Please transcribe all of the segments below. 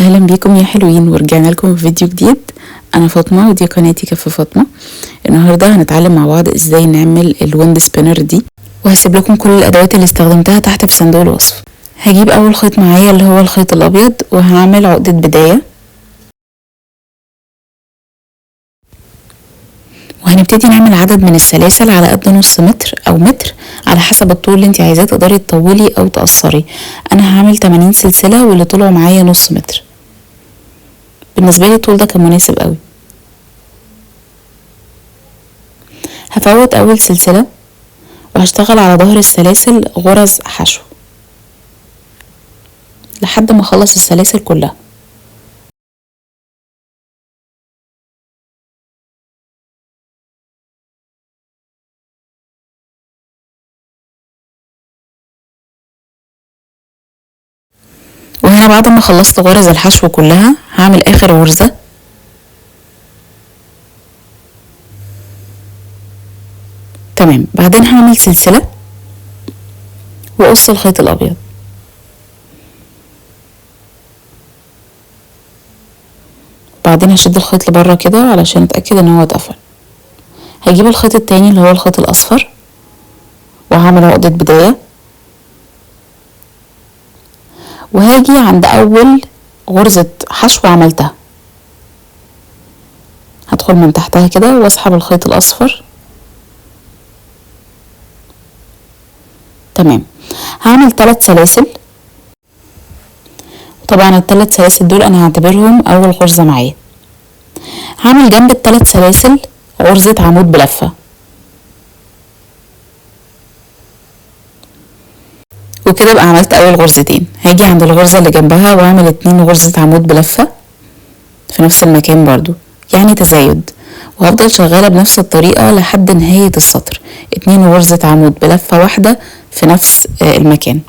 اهلا بيكم يا حلوين، ورجعنا لكم في فيديو جديد. انا فاطمة ودي قناتي كف فاطمة. النهارده هنتعلم مع بعض ازاي نعمل ال wind spinner دي، وهسيب لكم كل الادوات اللي استخدمتها تحت في صندوق الوصف. هجيب اول خيط معايا اللي هو الخيط الابيض، وهعمل عقده بداية، وهنبتدي نعمل عدد من السلاسل على قد نص متر او متر على حسب الطول اللي انت عايزاه، تقدري تطولي او تقصري. انا هعمل 80 سلسلة واللي طلعوا معايا نص متر. بالنسبة لي الطول ده كان مناسب قوي. هفوت اول سلسلة وهشتغل على ظهر السلاسل غرز حشو لحد ما اخلص السلاسل كلها. وهنا بعد ما خلصت غرز الحشو كلها هعمل اخر غرزة، تمام. بعدين هعمل سلسلة واقص الخيط الابيض. بعدين هشد الخيط لبره كده علشان اتاكد ان هو اتقفل. هجيب الخيط التاني اللي هو الخيط الاصفر وهعمل عقدة بداية، وهاجي عند اول غرزة حشو عملتها، هدخل من تحتها كده واسحب الخيط الاصفر، تمام. هعمل 3 سلاسل، وطبعا ال3 سلاسل دول انا هعتبرهم اول غرزة معايا. هعمل جنب ال3 سلاسل غرزة عمود بلفة، وكده بقى عملت اول غرزتين. هاجي عند الغرزة اللي جنبها واعمل 2 غرزة عمود بلفة في نفس المكان برضو، يعني تزايد، وهفضل شغالة بنفس الطريقة لحد نهاية السطر. 2 غرزة عمود بلفة واحدة في نفس المكان.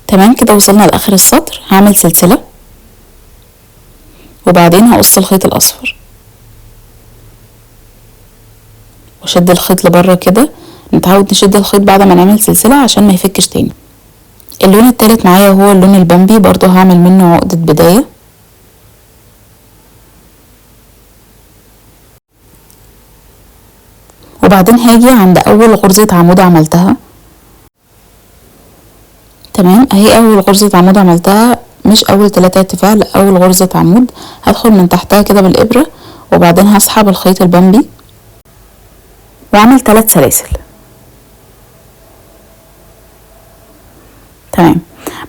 تمام كده وصلنا لاخر السطر. هعمل سلسلة وبعدين هقص الخيط الاصفر واشد الخيط لبره كده. نتعود نشد الخيط بعد ما نعمل سلسلة عشان ما يفكش تاني. اللون التالت معايا وهو اللون البامبي، برضو هعمل منه عقدة بداية، وبعدين هاجي عند اول غرزة عمود عملتها، تمام. اهي اول غرزة عمود عملتها، مش اول 3 ارتفاع، لا اول غرزة عمود. هدخل من تحتها كده بالابرة وبعدين هسحب الخيط البامبي واعمل 3 سلاسل، تمام.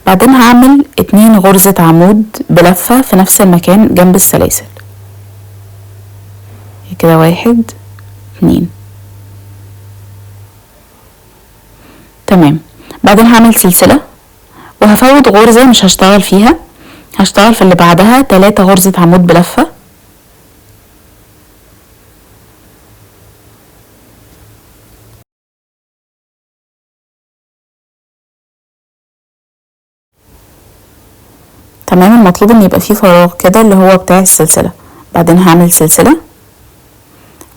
بعدين هعمل 2 غرزة عمود بلفة في نفس المكان جنب السلاسل كده، 1 2، تمام. بعدين هعمل سلسلة وهفوت غرزة مش هشتغل فيها، هشتغل في اللي بعدها 3 غرزة عمود بلفة، تمام. المطلوب ان يبقى فيه فراغ كده اللي هو بتاع السلسلة. بعدين هعمل سلسلة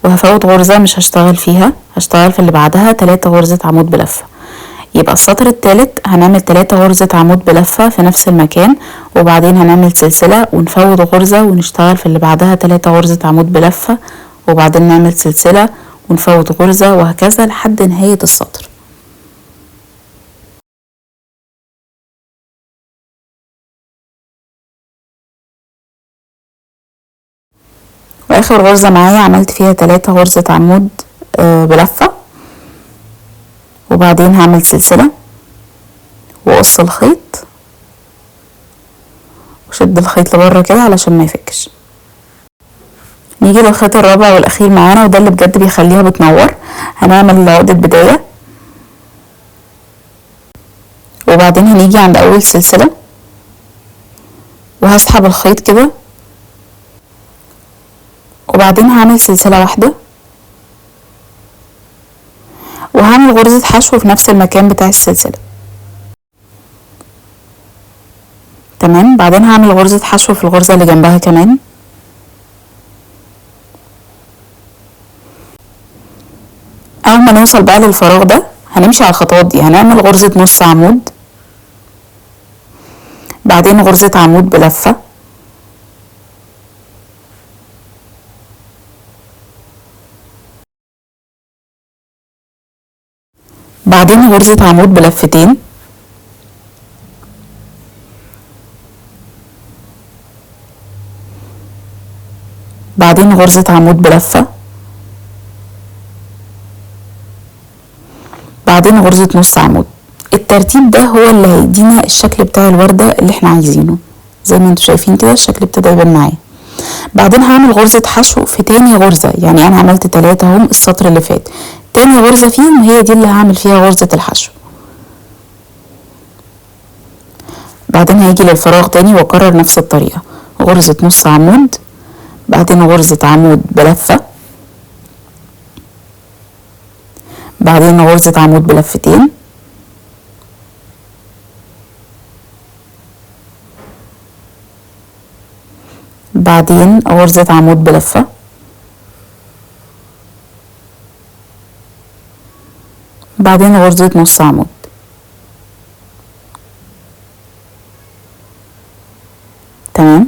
وهفوت غرزة مش هشتغل فيها، هشتغل في اللي بعدها 3 غرزة عمود بلفة. يبقى السطر الثالث هنعمل 3 غرزة عمود بلفة في نفس المكان، وبعدين هنعمل سلسلة ونفوت غرزة ونشتغل في اللي بعدها 3 غرزة عمود بلفة، وبعدين نعمل سلسلة ونفوت غرزة، وهكذا لحد نهاية السطر. واخر غرزة معايا عملت فيها 3 غرزة عمود بلفة، وبعدين هعمل سلسلة واقص الخيط وشد الخيط لبره كده علشان ما يفكش. نيجي للخيط الرابع والاخير معانا، وده اللي بجد بيخليها بتنور. هنعمل عقدة بداية، وبعدين هنيجي عند اول سلسلة وهسحب الخيط كده، وبعدين هعمل سلسلة واحدة وهعمل غرزة حشو في نفس المكان بتاع السلسلة، تمام. بعدين هعمل غرزة حشو في الغرزة اللي جنبها كمان. اول ما نوصل بقى للفراغ ده هنمشي على الخطوات دي. هنعمل غرزة نص عمود، بعدين غرزة عمود بلفة، بعدين غرزة عمود بلفتين، بعدين غرزة عمود بلفة، بعدين غرزة نص عمود. الترتيب ده هو اللي هيدينا الشكل بتاع الوردة اللي احنا عايزينه. زي ما انتم شايفين كده الشكل ابتدى يبان معايا. بعدين هعمل غرزة حشو في تاني غرزة، يعني انا عملت 3 اهم السطر اللي فات، تاني غرزة فيهم هي دي اللي هعمل فيها غرزة الحشو. بعدين هاجي للفراغ تاني واكرر نفس الطريقة، غرزة نص عمود، بعدين غرزة عمود بلفة، بعدين غرزة عمود بلفتين، بعدين غرزة عمود بلفة، بعدين غرزة نص عمود. تمام.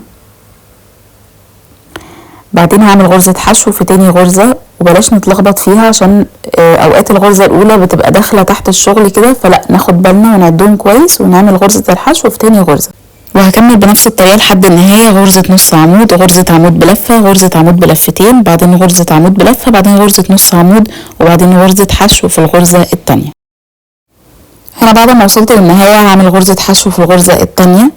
بعدين هعمل غرزة حشو في تاني غرزة، وبلاش نتلخبط فيها عشان اوقات الغرزة الاولى بتبقى داخلة تحت الشغل كده، فلا ناخد بالنا ونعدهم كويس ونعمل غرزة الحشو في تاني غرزة. وهكمل بنفس الطريقة لحد النهاية، غرزة نص عمود، غرزة عمود بلفة، غرزة عمود بلفتين، بعدين غرزة عمود بلفة، بعدين غرزة نص عمود، وبعدين غرزة حشو في الغرزة التانية. هنا بعد ما وصلت للنهاية هعمل غرزة حشو في الغرزة التانية،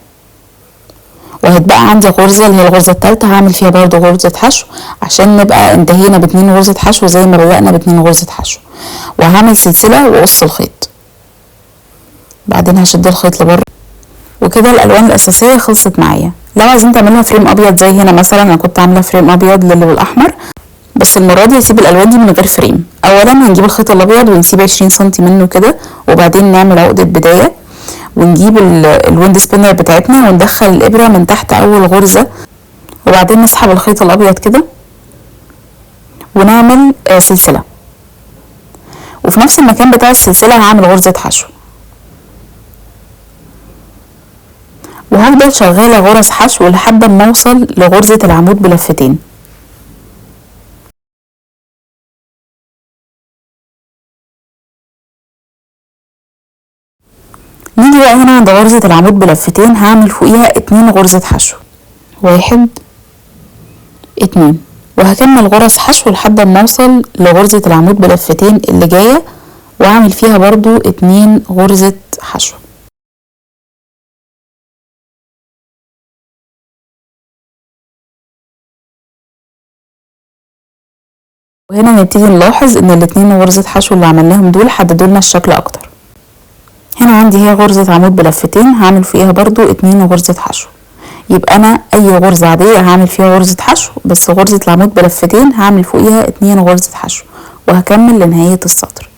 وهتبقى عندي غرزة اللي هي الغرزة التالتة هعمل فيها برضو غرزة حشو عشان نبقى انتهينا ب2 غرزة حشو زي ما بدأنا ب2 غرزة حشو. وهعمل سلسلة واقص الخيط، بعدين هشد الخيط لبره. وكده الالوان الاساسية خلصت معايا. لو عايزين تعملوها frame ابيض زي هنا مثلا، انا كنت عامله frame ابيض للي بالاحمر، بس المرة دي هسيب الالوان دي من غير frame. اولا هنجيب الخيط الابيض ونسيب 20 سم منه كده، وبعدين نعمل عقده بداية، ونجيب ال wind spinner بتاعتنا وندخل الابره من تحت اول غرزه، وبعدين نسحب الخيط الابيض كده ونعمل سلسلة، وفي نفس المكان بتاع السلسلة هعمل غرزه حشو، وهفضل شغالة غرز حشو لحد ما اوصل لغرزه العمود بلفتين. نيجي بقى هنا عند غرزة العمود بلفتين، هعمل فوقيها 2 غرزة حشو، 1 2، وهكمل غرز حشو لحد ما اوصل لغرزة العمود بلفتين اللي جاية، واعمل فيها برضو 2 غرزة حشو. وهنا نبتدي نلاحظ ان الاتنين غرزة حشو اللي عملناهم دول حددوا لنا الشكل اكتر. هنا عندي هي غرزة عمود بلفتين، هعمل فيها برضو 2 غرزة حشو. يبقى انا اي غرزة عادية هعمل فيها غرزة حشو، بس غرزة العمود بلفتين هعمل فوقيها 2 غرزة حشو، وهكمل لنهاية السطر.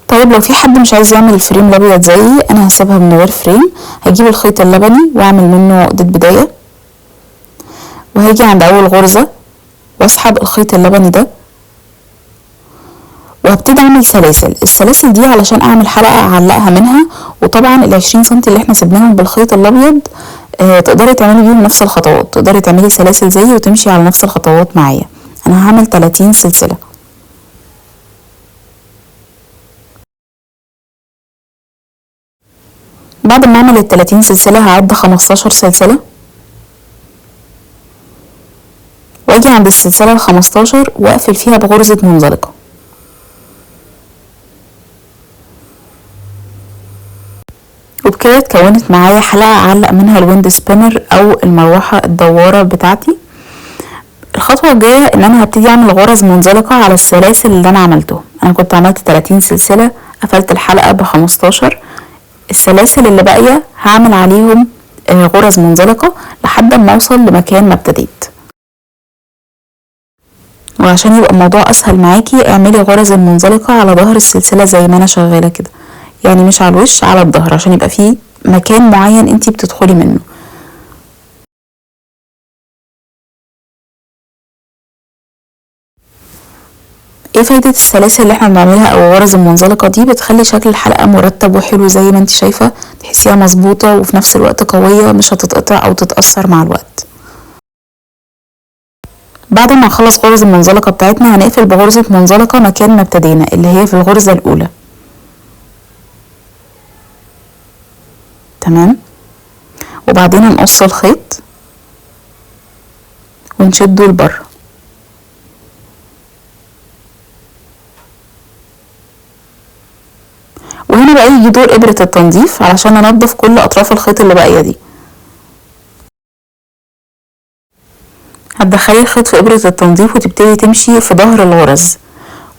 طيب لو في حد مش عايز يعمل ال frame الابيض زيي، انا هسيبها من غير frame. هجيب الخيط اللبني واعمل منه عقدة بداية، وهاجي عند اول غرزة واسحب الخيط اللبني ده، وهبتدي اعمل سلاسل. السلاسل دي علشان اعمل حلقة اعلقها منها، وطبعا ال20 سم اللي احنا سبناهم بالخيط الابيض تقدري تعملي بيهم نفس الخطوات، تقدري تعملي سلاسل زيي وتمشي على نفس الخطوات معايا. انا هعمل 30 سلسلة. بعد ما اعمل ال30 سلسلة هعد 15 سلسلة، واجي عند السلسلة ال15 واقفل فيها بغرزة منزلقة. وبكده اتكونت معايا حلقة اعلق منها ال wind spinner او المروحة الدوارة بتاعتي. الخطوة الجاية ان انا هبتدي اعمل غرز منزلقة على السلاسل اللي انا عملتهم. انا كنت عملت 30 سلسلة، قفلت الحلقة ب15. السلاسل اللي باقية هعمل عليهم غرز منزلقة لحد ما اوصل لمكان ما ابتديت. وعشان يبقى الموضوع اسهل معاكي اعملي غرز المنزلقة على ظهر السلسلة زي ما انا شغالة كده، يعني مش على الوش، على الظهر، عشان يبقى فيه مكان معين انتي بتدخلي منه. ايه فايدة السلاسل اللي احنا بنعملها او غرز المنزلقة دي؟ بتخلي شكل الحلقة مرتب وحلو زي ما انت شايفة، تحسيها مظبوطة وفي نفس الوقت قوية، مش هتتقطع او تتأثر مع الوقت. بعد ما نخلص غرز المنزلقة بتاعتنا هنقفل بغرزة منزلقة مكان ما ابتدينا اللي هي في الغرزة الاولى. تمام. وبعدين هنقص الخيط ونشده لبره. وهنا بقى يجي دور ابرة التنظيف علشان انضف كل اطراف الخيط اللي باقية دي. هتدخلي الخيط في ابرة التنظيف وتبتدي تمشي في ظهر الغرز،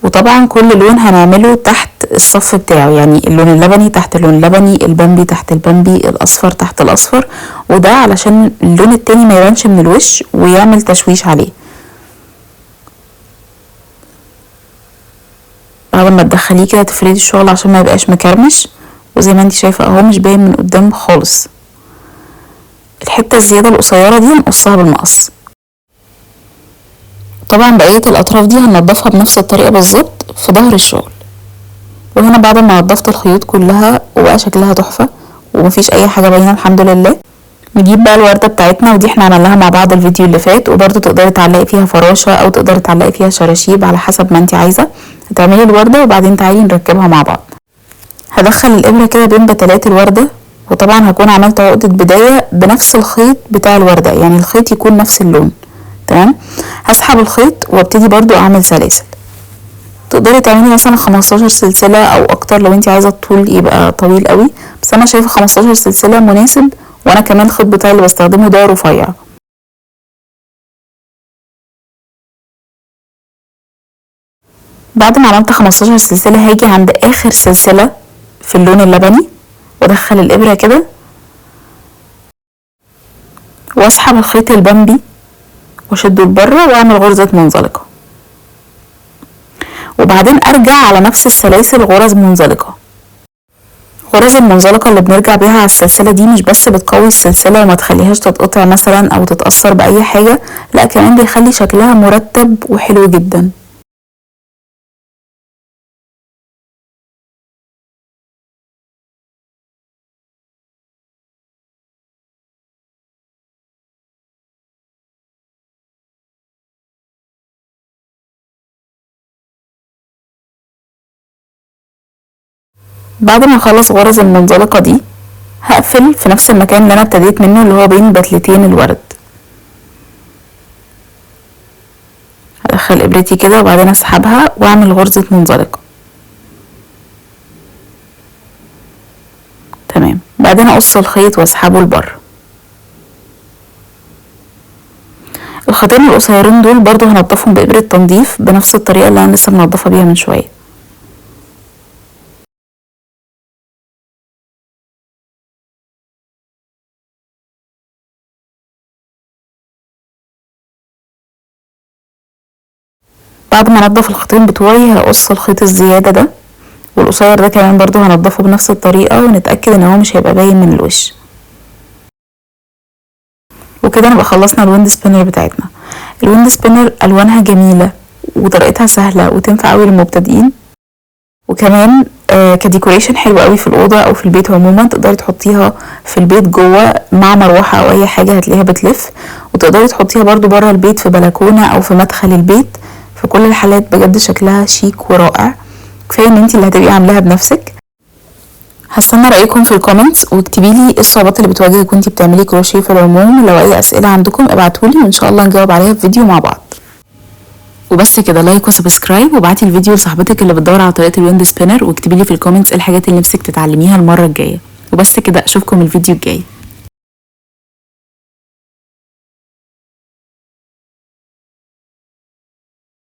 وطبعا كل لون هنعمله تحت الصف بتاعه، يعني اللون اللبني تحت اللون اللبني، البامبي تحت البامبي، الاصفر تحت الاصفر، وده علشان اللون التاني ما يبانش من الوش ويعمل تشويش عليه. بعد ما تدخليه كده تفردي الشغل عشان ما يبقاش مكرمش، وزي ما انت شايفه اهو مش باين من قدام خالص. الحتة الزيادة القصيرة دي هنقصها بالمقص. طبعا بقية الاطراف دي هننضفها بنفس الطريقة بالظبط في ظهر الشغل. وهنا بعد ما نضفت الخيوط كلها وبقى شكلها تحفة ومفيش اي حاجة باينة الحمد لله، نجيب بقى الورده بتاعتنا، ودي احنا عملناها مع بعض الفيديو اللي فات، وبرده تقدري تعلقي فيها فراشه او تقدري تعلقي فيها شراشيب على حسب ما انت عايزه. هتعملي الورده وبعدين تعالي نركبها مع بعض. هدخل الابره كده بين بتلات الورده، وطبعا هكون عملت عقده بداية بنفس الخيط بتاع الورده، يعني الخيط يكون نفس اللون. تمام. هسحب الخيط وابتدي برده اعمل سلاسل. تقدري تعملي مثلا 15 سلسلة او اكتر لو انت عايزه الطول يبقى طويل قوي، بس انا شايفه 15 سلسلة مناسب، وانا كمان الخيط بتاعي اللي بستخدمه ده رفيع. بعد ما عملت 15 سلسلة هاجي عند اخر سلسلة في اللون اللبني وادخل الابره كده واسحب الخيط البامبي واشده لبره واعمل غرزه منزلقه، وبعدين ارجع على نفس السلاسل غرز منزلقه. غرز المنزلقه اللي بنرجع بيها على السلسلة دي مش بس بتقوي السلسلة وما تخليهاش تتقطع مثلا او تتاثر باي حاجة، لا كمان بيخلي شكلها مرتب وحلو جدا. بعد ما اخلص غرز المنزلقه دي هقفل في نفس المكان اللي انا ابتديت منه اللي هو بين بتلتين الورد. هدخل ابرتي كده وبعدين اسحبها واعمل غرزه منزلقه. تمام. بعدين اقص الخيط واسحبه لبره. الخيطين القصيرين دول برضو هنضفهم بابره تنظيف بنفس الطريقة اللي انا لسه منضفه بيها من شوية. بعد ما انضف الخيطين بتوعي هقص الخيط الزيادة ده، والقصير ده كمان برضو هنضفه بنفس الطريقة، ونتاكد ان هو مش هيبقى باين من الوش. وكده نبقى خلصنا ال wind spinner بتاعتنا. ال wind spinner الوانها جميلة وطريقتها سهلة وتنفع قوي للمبتدئين، وكمان ك decoration حلو قوي في الاوضة او في البيت عموما. تقدري تحطيها في البيت جوه مع مروحة او اي حاجة هتلاقيها بتلف، وتقدري تحطيها برضو بره البيت في بلكونة او في مدخل البيت. في كل الحالات بجد شكلها شيك ورائع، كفاية ان انتي اللي هتبقي عاملاها بنفسك. هستنى رايكم في ال comments، واكتبي لي ايه الصعوبات اللي بتواجهك وانتي بتعملي كروشيه في العموم. لو اي اسئلة عندكم ابعتولي وان شاء الله نجاوب عليها في فيديو مع بعض. وبس كده، like و subscribe، وابعتي الفيديو لصاحبتك اللي بتدور على طريقه ال wind spinner، واكتبي لي في ال comments ايه الحاجات اللي نفسك تتعلميها المرة الجاية. وبس كده، اشوفكم الفيديو الجاي.